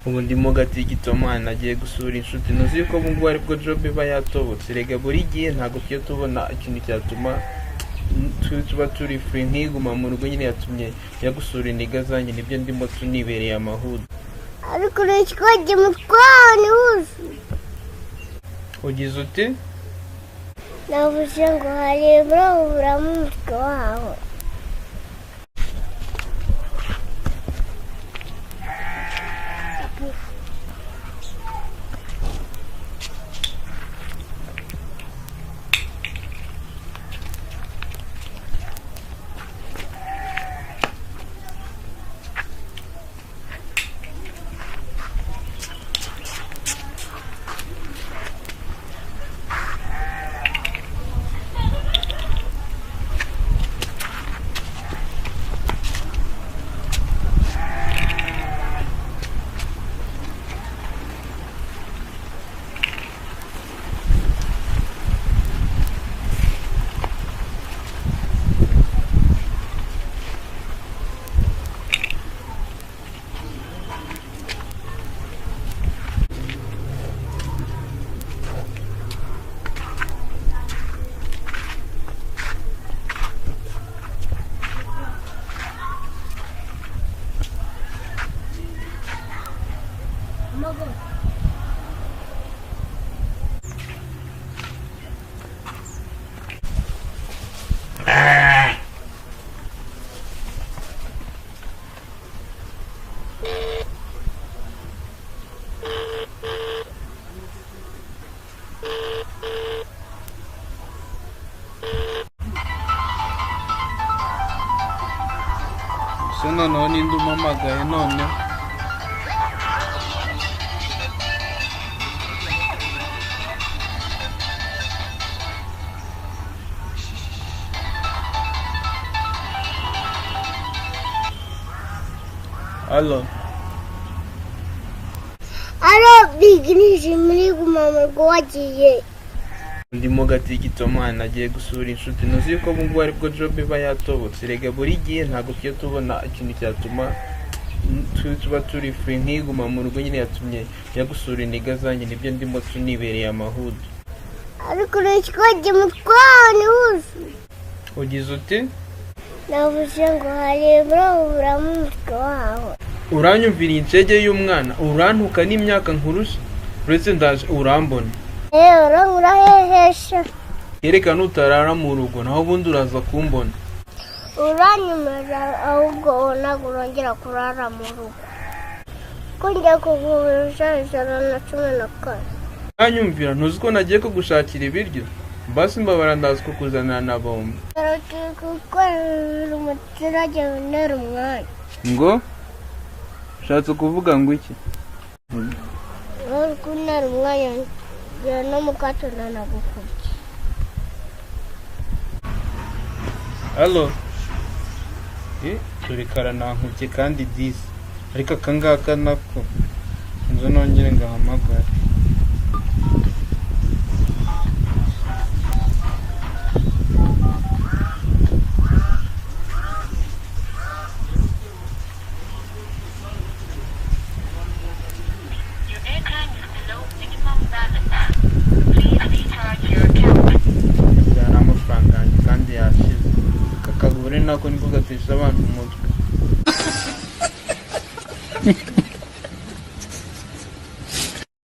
Ubu ndimo gatikitomani agiye gusura inshuti. Ntuzi ko ubu ngubu aribwo job iba yatobotse. Rega buri gihe ntabwo tujya tubona ikintu cyatuma tuba turi free. Nkiguma mu rugo nyine yatumye njya gusura iniga zanjye, nibyo ndimo tunibereye amahudu. Ariko urikwaje umutwaro wuzuye. Ugize uti? Navuze ngo harebura uburamo umutwe wawe. Se noneho ninde umpamagaye noneho? Alo. Alo biginije muri guma mu rugo wagiye. Ndimo gatikitomani agiye gusura inshuti. Ntuzi ko ubu ngubu aribwo job iba yatobotse. Rega buri gihe ntabwo tujya tubona ikintu cyatuma tuba turi free. Nkiguma mu rugo nyine yatumye njya gusura iniga zanjye, nibyo ndimo tunibereye amahudu. Ariko urikwaje umutwaro wuzuye. Ugize uti? Navuze ngo harebura uburamo umutwe wawe. Uranyumvira inshege y'umwana, urantuka n'imyaka nkurusha, uretse ndaje urambona. Urahehesha. Yerekana utarara mu rugo, naho ubundi uraza kumbona. Uranyemeza ahubwo ntabwo urongera kurara mu rugo. Ko njya kugurisha 114. Uranyumvira, ntuzi ko nagiye kugushakira ibiryo? Basi mbabara ndaza kukuzanira na bombo. Gukorera umuturage wintera umwanya. Ngo? Ushatse kuvuga ngo iki? Uri kuntera umwanya no mukato nanagukubye. Alo. Dore karanankubye kandi disi. Ariko aka ngaka nako nzo nongere ngahamagare. Your airtime is below minimum balance. Please recharge your account. Byari amafaranga yanjye kandi yashize. Aka kagore nako niko gatesha abantu umutwe.